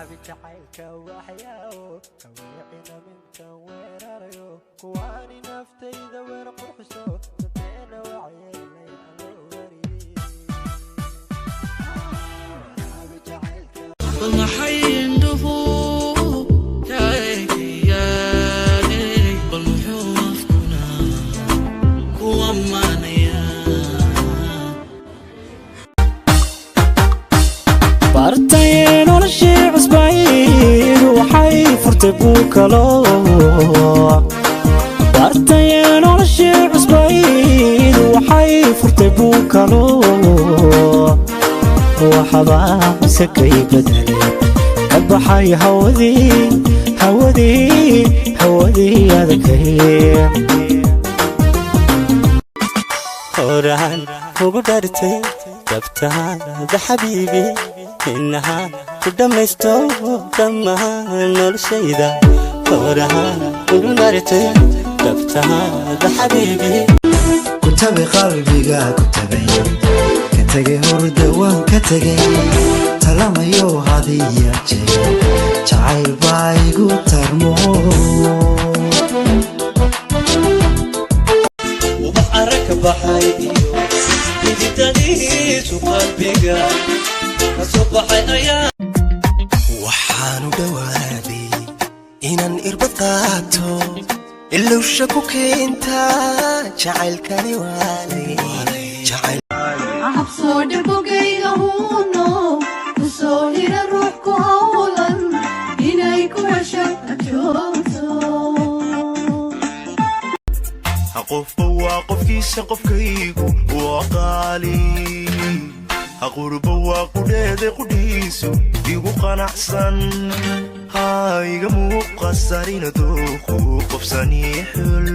Waraabi jacaylka waxyaawo kaweecina mintan weerarayo kuwaani naftayda weer qurxiso danteena waxyeelay aloo wariyey. Waraabi jacaylka. Bal maxay indhuhu ka eegayaane? Bal muxuu afkuna ku ammaanayaa? Bartay noloshii cusbayd, waxay furtay buu kalo. Bartay noloshii cusbayd, waxay furtay buu kalo. Waxba sakay bedelay, ka baxay hawadii, hawadii, hawadii adkay. Horaan ugu dhartay dabtaada xabiibi, inahaan ku dhammaysto dhammaan noloshayda. Horaan ugu dhartay dabtaada xabiibi. Ku tabi qalbiga, ku tabay, ka tegay hurda waan ka tegay, talamayo hadiya jeer jacayl baa igu tarmo. Ubax cara ka baxay iyo xididadiisu qalbiga ka soo baxay ayaa Waxaanu dhowaaday inaan irbad qaato, ilowsha ku keentaa jacaylkani waalay jacayl. Habsoo dhibogayga huuno kusoo hira ruux ku hawlan inay ku hesho joogto. Qofba waa qofkiisa, qofkaygu waa qaali. Qurba waa qudheede, qudhiisu igu qanacsan, ha iga muuqasarina dooqu qofsanii xul.